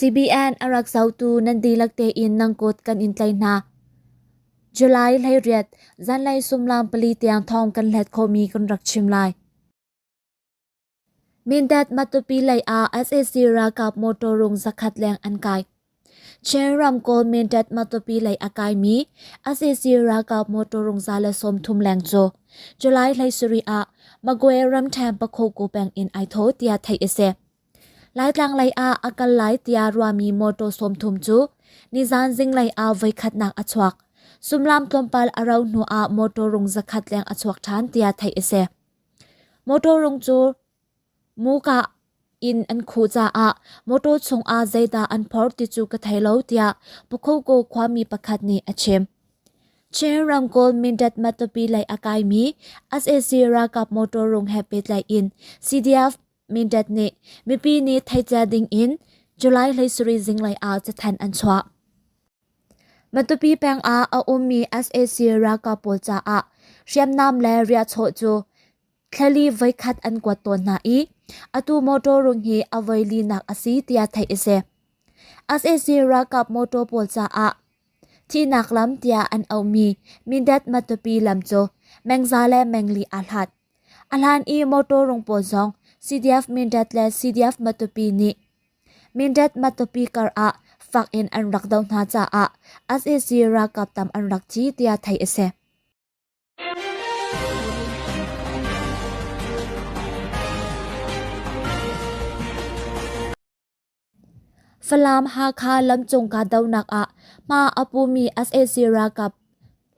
CBN a rak zohtu nan dihlak tein nan kut kan in tlaih hna. July 18, zanlei sumlam pali tiang thawng kan hlet khawhmi kan rak chim lai. Mindat Matupi lei ah sac ralkap motor rung zakhat leng an kai. Chin ramkulh Mindat Matupi lei a kaimi sac ralkap motor rung 130 leng cu July 17 ah Magwe ramṭhen Pakhoku peng in ai tho tiah theih a si. Laitlang lei ah a kal lai tiah ruahmi motor 30 cu nizan zinglei ah voikhatnak a chuak. Sumlam tlawmpal a rauh hnu ah motor rung zakhat leng a chuak ṭhan tiah theih a si. Motor rung cu muka in an khuh caah motor chungah zeidah an phor ti cu ka thei lo tiah Pakhogo khuami pakhat nih a chim. Chin ramkulh Mindat Matupi lei a kaimi sac ralkap motor rung he pehtlai in CDF Mindat nih mipi nih theicia ding in July 17 zinglei ah cathanh an chuah. Matupi peng ah a ummi sac ralkap pawl caah hriamnam le riahchawh cu thlali voikhat an kuat tawn hna i atu motor rung hi a voi linak a si tiah theih a si. Sac ralkap motor pawl caah thihnak lam tiah an auhmi Mindat Matupi lam cu mengza le mengli aa hlat. A hlan i motor rung pawl zong CDF Mindat le CDF Matupi nih Mindat Matupi kar ah fak in an rak doh hna caah sac ralkap tam an rak thi tiah theih a si. Falam Hakha lamcung kahdohnak ah hma a pumi sac ralkap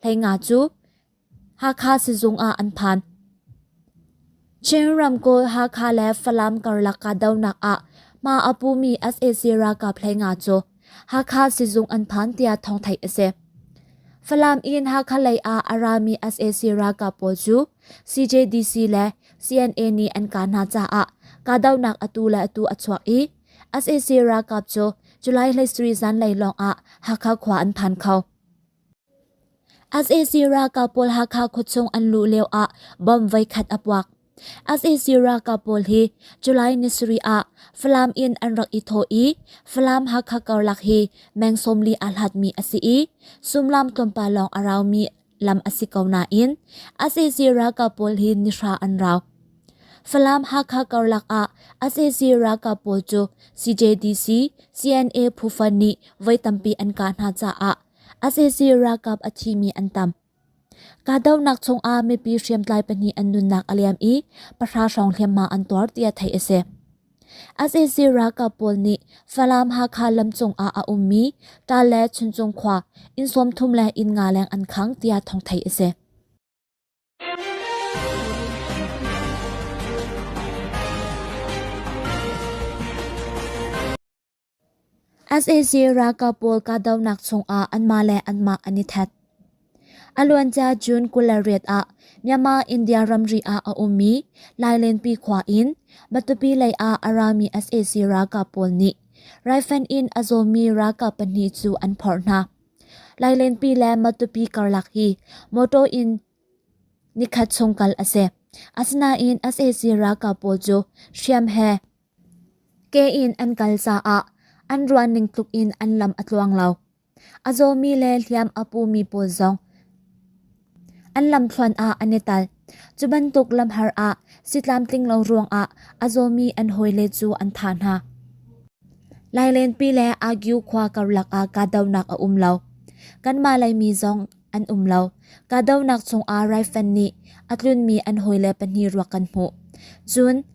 15 cu Hakha sizung ah an phan. Chin ramkulh Hakha le Falam karlak kahdohnak ah hma a pumi sac ralkap 15 cu Hakha sizung an phan tiah thawng theih a si. Falam in Hakha lei ah a rami sac ralkap pawl cu CJDC le CNA nih an kah hna caah kahdohnak atu le atu a chuak i sac ralkap cu July 23 zanlei lawng ah Hakha khua an phan kho. Sac ralkap pawl Hakha khuachung an luh lio ah bomb voikhat a puak. Sac ralkap pawl hi July ni sarih ah Falam in an rak i thawh i Falam Hakha karlak hi meng 40 aa hlatmi a si i Sumlam tlawmpal lawng a raumi lam a si ko nain sac ralkap pawl hi nihra an rau. Falam Hakha karlak ah sac ralkap pawl cu CJDC, CNA phufan nih voi tampi an kah hna caah sac ralkap a thimi an tam. Kahdohnak chungah mipi hriamtlai pahnih an nunnak a liam i pahra hrawng hliamhma an tuar tiah theih a si. Sac ralkap pawl nih Falam Hakha lamcung ah a ummi Ṭa le Chuncung khua inn 30 le inn nga leng an khang tiah thawng theih a si. Sac ralkap pawl kahdohnak chungah anmah le anmah an i that. A luancia June 28 ah Myanmar India ramri ah a ummi Lailenpi khua in Matupi lei ah a rami sac ralkap pawl nih raifanh in a zawmi ralkap pahnih cu an phorh hna. Lailenpi le Matupi karlak hi motor in nikhat chung kal a si. Asinain sac ralkap pawl cu hriam he Ke in an kal caah an ruahning tluk in an lam a tluang lo. A zawmi le hliam a pumi pawl zong an lamthluan ah an i tal. Cu bantuk lamhar ah si tlamtling lo ruangah a zawmi an hawile cu an thah hna. Lailenpi le Agyu khua karlak ah kahdohnak a um lo. Kanmah Laimi zong an um lo. Kahdohnak chungah raifanh nih a tlunmi an hawile pahnih ruak kan hmuh. Cun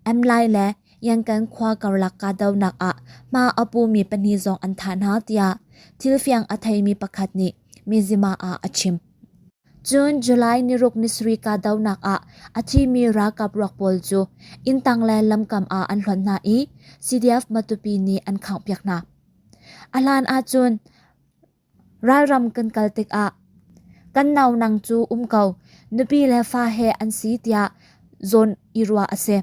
Amlai le Yankan khua karlak kahdohnak ah hma a pumi pahnih zong an thah hna tiah thilfiang a theimi pakhat nih Mizzima ah a chim. Cun July niruk nisarih kahdohnak ah a thimi ralkap ruak pawl cu inntang le lamkam ah an hlonh hna i CDF Matupi nih an khanghpiak hna. A hlan ahcun Ralram kan kal tikah kan naunang cu um ko, nupi le fa he an si tiah zawn i ruah a si.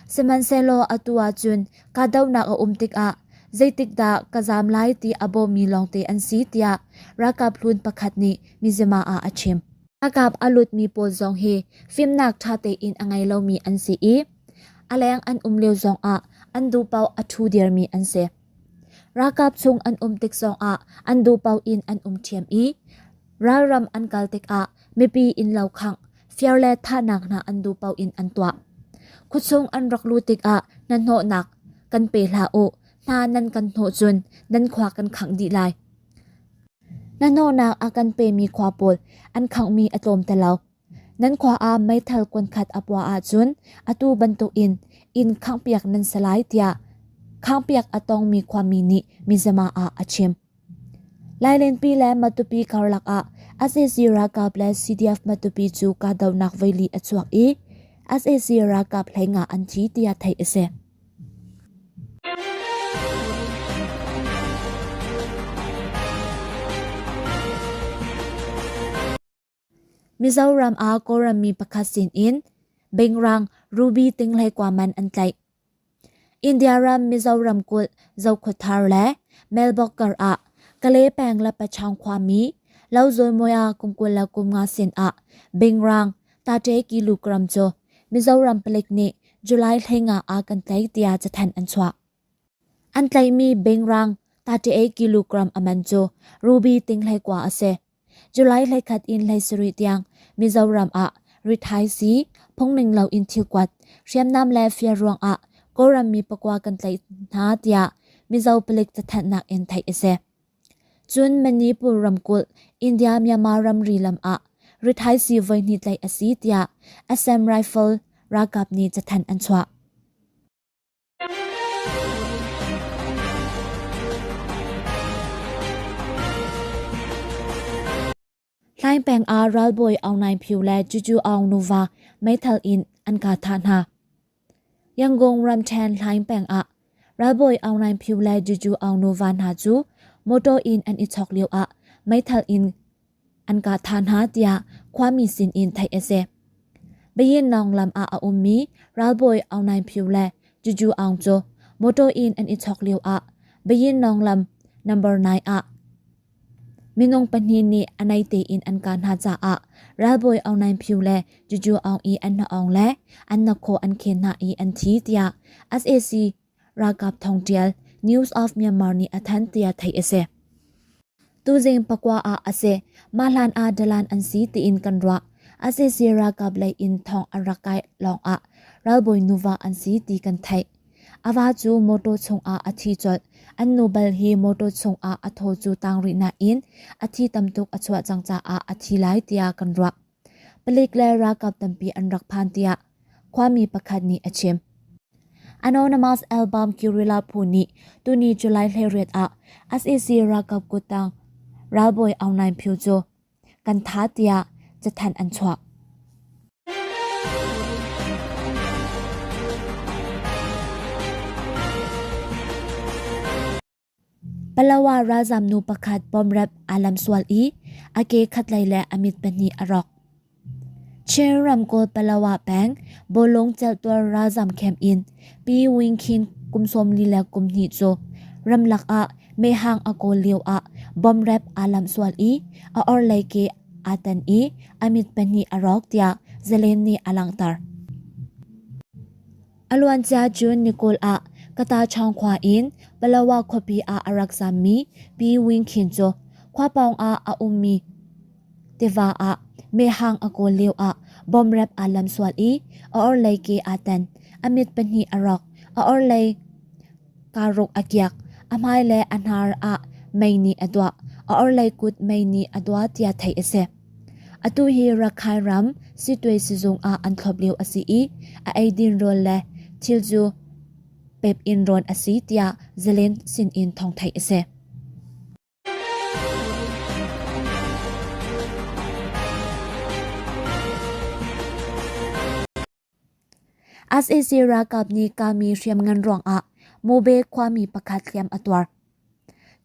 Sihmanhsehlaw atu ahcun kahdohnak a um tikah zeitikdah ka zaam lai ti a bawmmi lawngte an si tiah ralkap hlun pakhat nih Mizzima ah a chim. Ralkap a lutmi pawl zong hi fimnak ṭha tein a ngei lomi an si i a leng an um lio zongah an duh paoh a ṭhu dirmi an si. Ralkap chung an um tik zongah an duhpaoh in an um ṭhiam i ralram an kal tikah mipi innlo khangh, fir le thahnak hna an duhpaoh in an tuah. Khuachung an rak luh tikah hnahnawhnak kan pe hlah u, hna nan kan hnawh cun nan khua kan khangh dih lai. Hnahnawhnak a kan pemi khua pawl an khanghmi a tlawm ti lo. Nan khua ah meithal kuankhat a puah ahcun atu bantukin inn khanghpiak nan si lai tiah khanghpiak a tongmi khuami nih Mizama ah a chim. Lailenpi le Matupi karlak ah sac ralkap le CDF Matupi cu kahdohnak voili a chuak i sac ralkap 15 an thi tiah theih a si. Mizoram ah Kawlram mi pakhat sinin Bengrang Ruby Tinghlei man an tlaih. India ram Mizoram kulh Zokhawthar le Melbok kar ah Kale peng le Pachang khuami Lozawimawi ah kum 25 sin ah Bengrang tate kilogram cu Mizoram palik nih July 15 ah kan tlaih tiah cathanh an chuah. An tlaihmi Bengrang 38 kilogram a man cu Ruby Tinghlei a si. July 21 in 17 tiang Mizoram ah rithaisii, phungning loin thil kuat, hriamnam le fir ruangah Kawlram mi pakua kan tlaih hna tiah Mizo palik cathanhnak in theih a si. Cun Manipur ramkulh India-Myanmar ramri lam ah rithaisii voihnih tlaih a si tiah Assam Rifle ralkap nih cathanh an chuah. Hlaing peng ah ralbawi Aung Naing Phyu le Cucu Aung nuva meithal in an kah thah hna. Yangon ramṭhen Hlaing peng ah ralbawi Aung Naing Phyu le Cucu Aung nuva hna cu motor in an i chawk lio ah meithal in an kah thah hna tiah khuami sin in theih a si. Bayin Naung lam ah a ummi ralbawi Aung Naing Phyu le Juju Aung cu motor in an i chawk lio ah Bayin Naung lam number 9 ah minung pahnih nih a nei tein an kah hna caah ralbawi Aung Naing Phyu le Juju Aung i an hna-awng le an hnakhaw an khen hna i an thi tiah sac ralkap thawngṭial News of Myanmar nih a thanh tiah theih a si. Tuzing pakua ah a si. Mah hlan ah dalan an si tiin kan ruah. Sac ralkap lei in thong an rak kai lawngah ralbawi nuva an si ti kan theih. A va cu motor chungah a thi colh. An nu bal hi motor chungah a thaw cu tang rih nain a thi tamtuk a chuah cang caah a thi lai tiah kan ruah. Palik le ralkap tampi an rak phan tiah khuami pakhat nih a chim. Anonymous Album Guerrilla phu nih tuni July 18 ah sac ralkap kuttang ralbawi Aung Naing Phyu cu kan tha tiah cathanh an chuah. Palawa ralzam nu pakhat bomrep aa lamsual i a ke khatlei le a mit pahnih a rawk. Chin ramkulh Palawa peng Bawlung celhtual ralzam camp in Pi Wing Khin kum 42 cu ramlak ah mehhang a kawl lio ah bomrep aa lamsual i a orhlei ke aa tan i a mit pahnih a rawk tiah Zalen nih a langhter. A luancia June ni 20 ah Katachaung khua in Palawa khuapi ah a rak zammi Pi Wing Khin cu khua pawng ah a ummi tiva ah mehhang a kawl lio ah bomrep aa lamsual i a orhlei ke aa tan. A mit pahnih a rawk. A orhlei karuk a kiak. A hmai le a hnar ah mei nih a duah. A orhlei kut mei nih a duah tiah theih a si. Atu hi Rakhine ram Sitwe sizung ah an thlop lio a si i a eidin rawl le thil cu pep in rawn a si tiah Zalen sinin thawng theih a si. Sac ralkap nih kahmi hriamngan ruangah Mobe khuami pakhat hliam a tuar.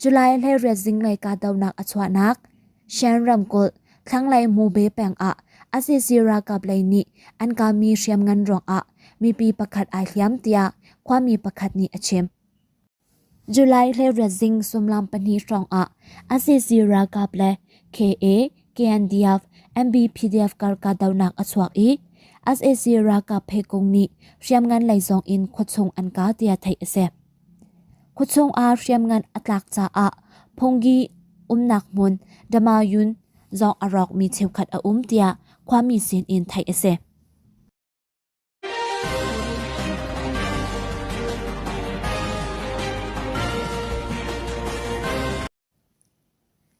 July 18 zinglei kahdohnak a chuahnak Shan ramkulh thlanglei Mobe peng ah sac ralkap lei nih an kahmi hriamngan ruangah mipi pakhat ai hliam tiah khuami pakhat nih a chim. July 18 zing sumlam pahnih hrawng ah sac ralkap le KA, KNDF, MBPDF kar kahdohnak a chuak i sac ralkap phekung nih hriamngan lei zong in khuachung an kah tiah theih a si. Khuachung ah hriamngan a tlak caah phungki umnak hmun Damayun zong a rawkmi cheukhat a um tiah khuami sin in theih a si.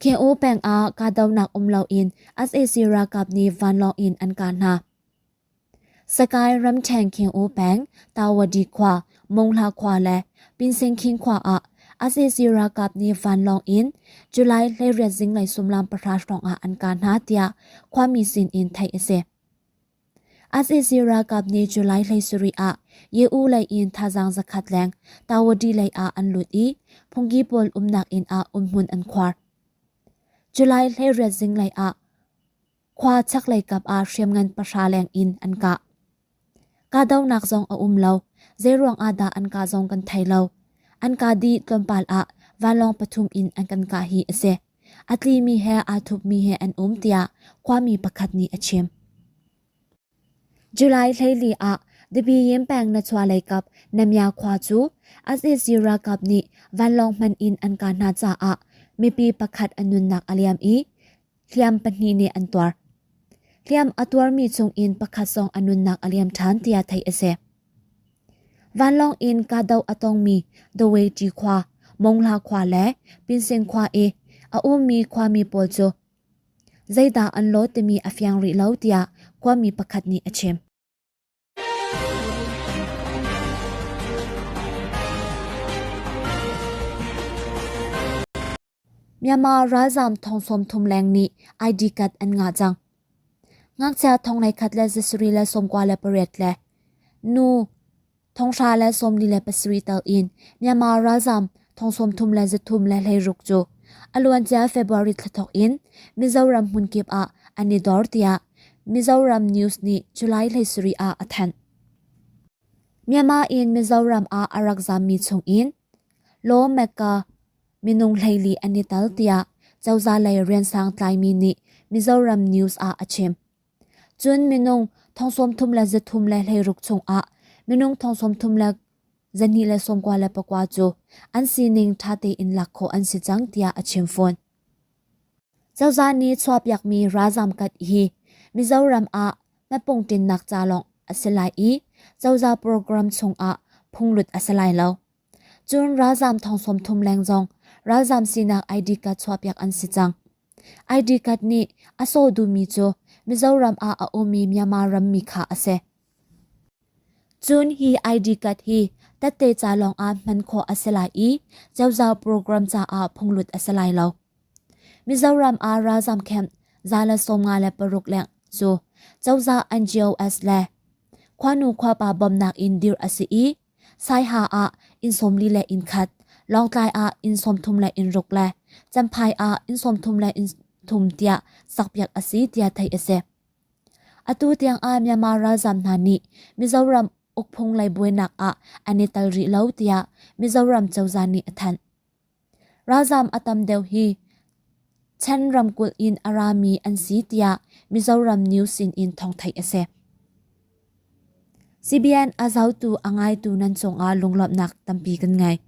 Khin-U peng ah kahdohnak um loin sac ralkap nih vanlawng in an kah hna. Sakai ramṭhen Khin-U peng Tawadi khua, Monghla khua le Pinsingkhin khua ah sac ralkap nih vanlawng in July 18 zinglei suimilam pahra hrawng ah an kah hna tiah khuami sin in theih a si. Sac ralkap nih July 17 ah Ye-U lei in thazaang zakhat leng Tawadi lei ah an lut i phungki pawl umnak inn ah umhmun an khuar. July 18 zinglei ah khua chaklei kap ah hriamngan pahra leng in an kah. Kahdohnak zong a um lo. Zeiruang ah dah an kah zong kan thei lo. An kah dih tlawmpal ah vanlawng pathum in an kan kah hi a si. A tlimi he aa thupmi he an um tiah khuami pakhat nih a chim. July 14 ah Debiyim peng Nachualei kap Namya khua cu sac ralkap nih vanlawng hman in an kah hna caah mipi pakhat a nunnak a liam i hliam pahnih nih an tuar. Hliam a tuarmi chungin pakhat zong a nunnak a liam ṭhan tiah theih a si. Vanlawng in kahdoh a tongmi Dawei khua, Monghla khua le Pinsing khua i a ummi khuami pawl cu zeidah an lawt timi a fiang rih lo tiah khuami pakhat nih a chim. Myanmar ralzaam thong 30 leng nih ID card an ngah cang. Ngakchia thong 11 le zasarih le 98 le nu thong hra le 47 tal in Myanmar ralzaam thong 30 le 3 le 16 cu a luancia February thla thawk in Mizoram hmunkip ah an i dor tiah Mizoram News nih July 17 ah a thanh. Myanmar in Mizoram ah a rak zaammi chung in Law Mecca minung 14 an i tal tiah cozah lei riansang tlaimi nih Mizoram News ah a chim. Cun minung thong 33 le 16 chungah minung thong 32 29 cu an sining ṭha tein lak khawh an si cang tiah a chim fawn. Cozah nih chuahpiakmi ralzam kat hi Mizoram ah hmapungṭinnak ca lawng a si lai i cozah program chungah phunglut a si lai lo. Cun ralzaam thong 30 leng zong ralzaam sinak ID card chuahpiak an si cang. ID card nih a sawh duhmi cu Mizoram ah a ummi Myanmar rammi kha a si. Cun hi ID card hi tette ca lawng ah hman khawh a si lai i cozah program caah phunglut a si lai lo. Mizoram ah ralzaam camp 156 leng cu cozah NGOs le khuanu khuapa bawmhnak in dirh a si i Saiha ah inn 40 le inn khat, Lawngtlai ah inn 30 le inn ruk le Champhai ah inn 30 le inn thum tiah sakpiak a si tiah theih a si. Atu tiang ah Myanmar ralzaam hna nih Mizoram ukphung lei buainak ah an i tel rih lo tiah Mizoram cozah nih a thanh. Ralzaam a tam deuh hi Chan ramkulh in a rami an si tiah Mizoram News sin in thawng theih a si. CBN a zohtu a ngaitu nan cungah lunglawmhnak tampi kan ngei.